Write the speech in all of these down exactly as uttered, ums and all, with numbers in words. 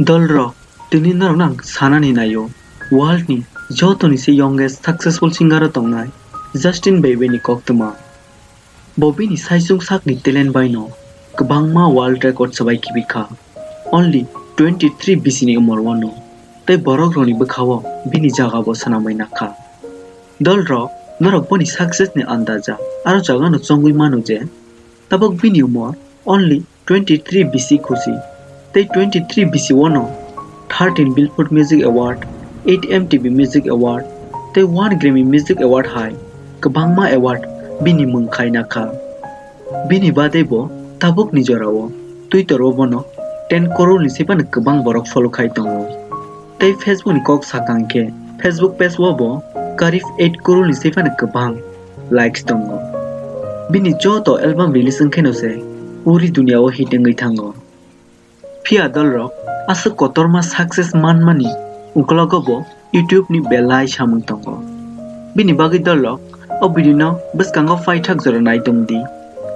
Dolrok, tini norokno ang sanani naio, world ni jotoni se youngest successful singer o tongnai Justin Bieber ni koktwma. Bo bini saichung sakni talent baino kwbangma world record swbai khibi kha. Only twenty three bisi ni umor wano tei borok rokni bwkhao bini jaga bo swnamwi nakha. Dolrok, norok boni success ni andaja aro jagano chongwi mano je, tabok bini umor only twenty three bisi khusi, tei twenty three bisi wano thirteen Billboard Music Award, eight M T V Music Award, tei one Grammy Music Award hai kwbangma award bini mwng khaina kha. Bini badebo tabukni jorao Twitter o bono ten crore ni se phano kwbang borok follow khai tongo. Tei Facebook ni kok sakha hwnkhe, Facebook page o bo karib eight crore ni se phano kwbang likes tongo. Bini joto album release wngkheno se puri dunia o hit wngwi thango. Phiya dolrok, aswk kotorma success manmani uklogo bo YouTube ni belai samung tongo. Bini bagwi dolrok, o video no bwskango paithak jora nai tong di.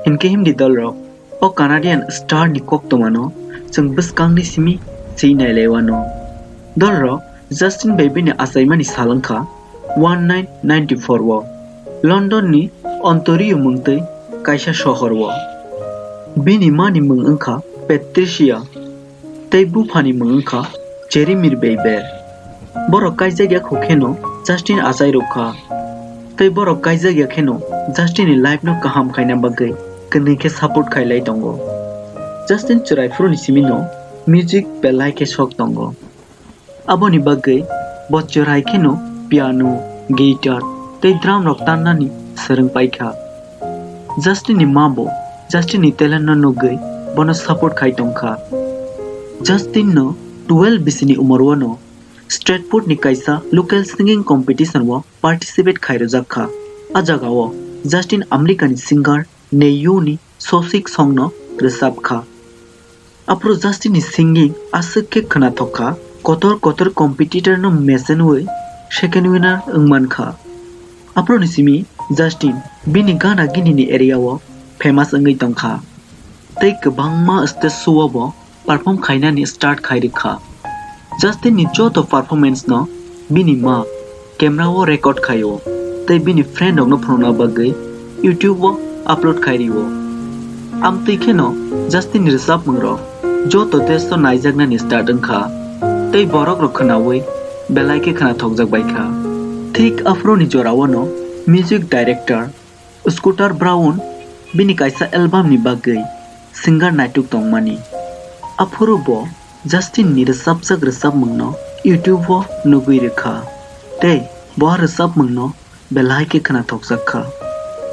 Hinkhe himdi dolrok, o Canadian star ni koktwmano chwng bwskangni simi swi nailaiwano. Dolrok, Justin Bieber ni achaimani sal wngkha one nine ninety four o London ni Ontario mungtwi kaisa sohor o. Bini mani mung wngkha Patricia tei buphani mung wngkha Jeremy Bieber. Borok kaijak ya kho kheno Justin achai rwkha. Tei borok kaijak ya kheno Justin ni life no kaham khaina bagwi kwnwi khe support khailai tongo. Justin chwrai phuru ni simi no music belai khe sok tongo. Aboni bagwi bo chwrai kheno piano, guitar tei drum rok tannani swrwng paikha. Justin ni ma bo Justin ni talent no nugwi bono support khai tongkha. Justin no twelve bisi ni umor o no Stratford ni kaisa local singing competition o participate khai rwjak kha. A jaga o Justin America ni singer Ne-yo ni Sosik song no rwchap kha. Aphuru Justin ni singing aswk khe khwnathok kha, kotor kotor competitor no mechenwi second winner wngman kha. Aphuru ni simi Justin bini gana gini ni area o famous wngwi tongkha. Tei kwbangma stage show o bo perform khainani start khai rwkha. Justin ni joto performance no bini ma camera o record khaio tei bini friend rokno phunukna bagwi YouTube o upload khai rio. Amtwi kheno Justin ni rwchapmung rok joto desh o naijaknani start wngkha tei borok rok khwnawi belai khe khwnathokjak bai kha. Thik aphuru ni jora o no music director Scooter Brown bini kaisa album ni bagwi singer naituk tongmani. Aphuru bo Justin ni rwchapjak rwchapmung no YouTube o nugwi rwkha tei bo a rwchapmung no belai khe khwnathokjak kha.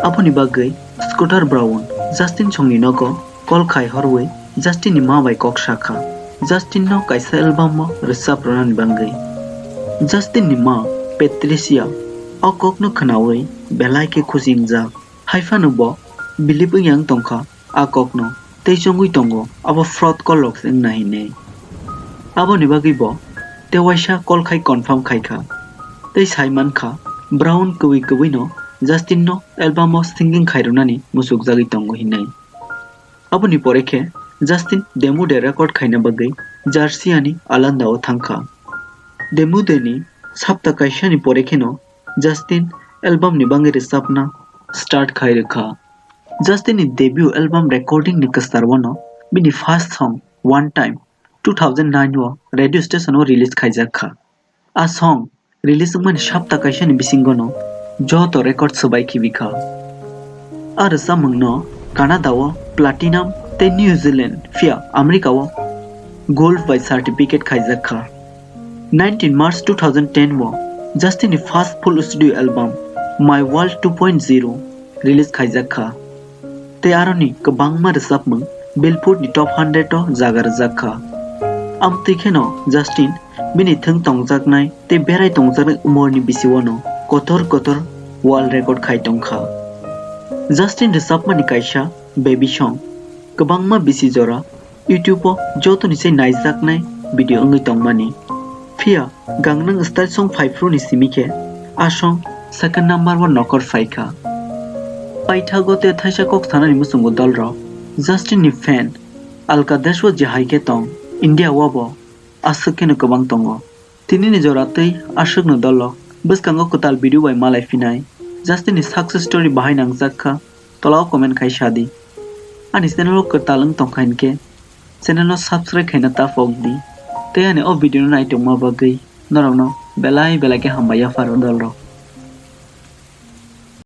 Aboni bagwi Scooter Brown Justin songni nogo call khai horwi Justin ni ma bai kok sakha, Justin no kaisa album o rwchap rwnani bagwi. Justin ni ma Patricia o kok no khwnawi belai khe khusi wngjak. Haiphano bo believe wngya wng tongkha a kokno, tei chongwi tongo abo fraud call rok se wngna hinwi. Aboni bagwi bo tei waisa call khai confirm khaikha, tei sai mankha Brown kwbwi kwbwino Justin no album o singing khairwnani muchukjagwi tongo hinwi. Aboni pore khe Justin demo de record khaina bagwi Georgia ni Atlanta o thangkha. Demo de ni sapta kaisa ni pore kheno Justin album ni bagwi rwchapna start khai rwkha. Justin ni debut album recording ni kwchar o no bini first song One Time two thousand nine o radio station o release khaijak kha. A song release wngmani sapta kaisa ni bisingo no joto record swbai khibi kha. A rwchapmung no Canada o platinum tei New Zealand phiya America o gold bai certificate khaijak kha. Nineteen March two thousand ten o Justin ni first full studio album My World two point zero release khaijak kha. Tei aroni kwbangma rwchapmung Billboard ni top hundred o jaga rwjak kha. Amtwi kheno Justin bini thwng tongjaknai tei berai tongjaknai umorni bisi-o no kotor kotor world record khai tongkha. Justin rwchapmani kaisa baby song kwbangma bisi jora YouTube o jotoni se naijaknai video wngwi tongmani. Phiya gangnang style song phaiphru ni simi khe a song second number o nokor phaikha. Paithago tei thaisa kok sanani muchungo dolrok Justin ni fan alka desh o je hai khe tong, India o bo aswk kheno kwbang tongo. Tinini jora tei aswkno dolrok bwskango kwtal video bai malai phinai. Just nini success story bahai nangjak kha, tolao comment khai sadi. Ani channel o kwtal wng tongkha hinkhe channel no subscribe khaina ta pok di. Tei ani o video no naitongma bagwi norokno belai belai khe hambai yapharo dolrok.